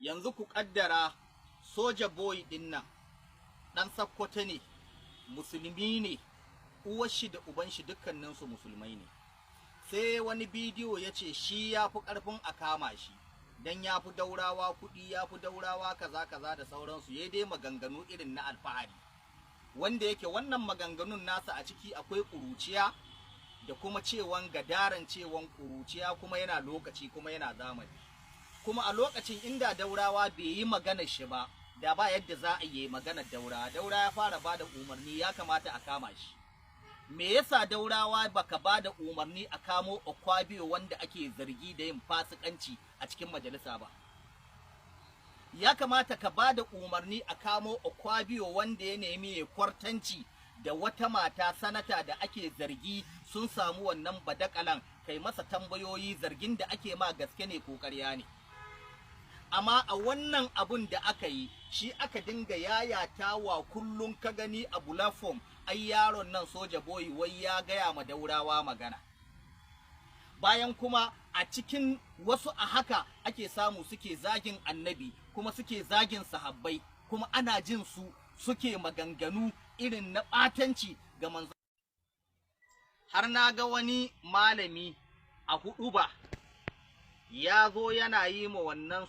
Yanzu ku kaddara Soja Boy din nan dan Sakkwata ne, musulmi ne, uwar shi da uban shi dukkaninsu musulmai ne. Sai wani bidiyo ya ce shi ya fi ƙarfin a kama shi dan ya fi Daurawa kuɗi, ya fi Daurawa kaza kaza da sauransu. Ya dai maganganu irin na alfahari, wanda yake wannan maganganun nasa a ciki akwai ƙuruciya da kuma cewan gadaran cewan ƙuruciya, kuma yana lokaci kuma yana zamani. Kuma a lokacin inda Daurawa bai yi maganar shi ba, da ba yadda za a yi maganar Daura. Daura ya fara ba da umarni ya kamata a kama shi. Me yasa Daurawa baka ba da umarni a kamo Akpabio wanda ake zargi da yin fasikanci a cikin majalisa ba? Ya kamata ka ba da umarni a kamo Akpabio wanda ya nemi ya kwartanci da wata mata sanata da ake zargi sun samu wannan badakalan, kai masa tambayoyi, zargin da ake ma gaske ne ko ƙarya ne. Amma a wannan abun da aka yi shi aka dinga yayatawa kullum, ka gani a platform, ai yaron nan Soja Boy wai ya gaya ma Daurawa magana. Bayan kuma a cikin wasu a haka ake samu suke zagin Annabi, kuma suke zagin sahabbai, kuma ana jin su suke maganganu irin na ɓatanci ga manzo. Har na ga wani malami a hudu ba ya zo yana yi ma wannan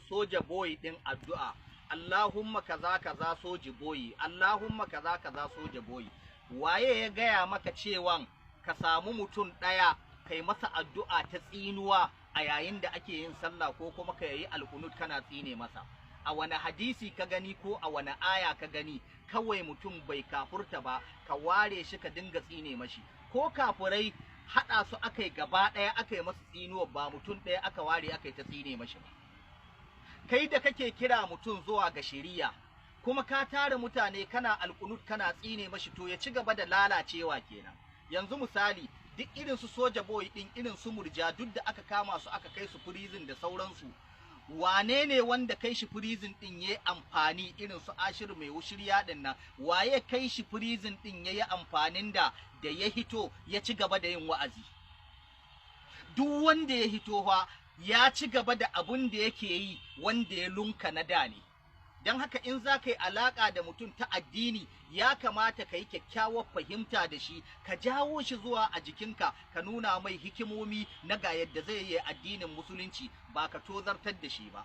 Soja Boy din addu'a, "Allahumma kaza kaza Soja Boy, Allahumma kaza kaza Soja Boy." Waye ya gaya maka cewan ka samu mutum ɗaya kai masa addu'a ta tsinuwa a yayin da ake yin sallah, ko kuma ka yi alkunut kana tsine masa? A wani hadisi ka gani ko a wani aya ka gani? Kawai mutum bai kafurta ba ka ware shi ka dinga tsine mashi. Ko kafurai haɗa su aka yi gaba ɗaya aka yi masu tsinuwa, ba mutum ɗaya aka ware aka yi ta tsine mashi ba. Kai da kake kira mutum zuwa ga shiriya, kuma ka tara mutane kana alkunut kana tsine mashi, to ya ci gaba da lalacewa kenan. Yanzu misali, duk irin su Soja Boy din, irin su Murja, duk da aka kama su aka kai su prison da sauransu, wane ne wanda kai shi prison din yayi amfani? Irin su Ashir mai wushirya din nan, waye kai shi prison din yayi amfanin da ya hito ya ci gaba da yin wa'azi? Duk wanda ya hito fa ya ci gaba da abun da yake yi wanda ya lunka na da ne. Don haka in za ka yi alaƙa da mutum ta addini, ya kamata ka yi kyakkyawar fahimta da shi, ka jawo shi zuwa a jikinka, ka nuna mai hikimomi na ga yadda zai yi addinin Musulunci, ba ka tozartar da shi ba.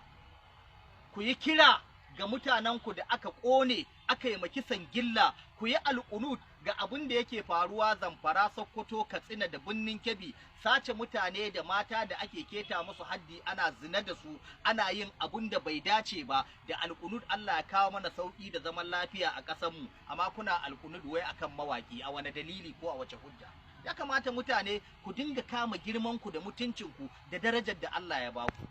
Ku yi kira ga mutanenku da aka ƙone aka yi kisan gilla, ku yi alƙunut ga abin da yake faruwa Zamfara, Sokoto, Katsina da Birnin Kebbi, sace mutane da mata da ake keta musu haddi, ana zina da su, ana yin abun da bai dace ba, da alƙunut Allah ya kawo mana sauƙi da zaman lafiya a ƙasarmu. Amma kuna alƙunut wai akan mawaki, a wani dalili ko a wace hujja? Ya kamata mutane ku dinga kama girmanku da mutuncinku da darajar da Allah ya baku.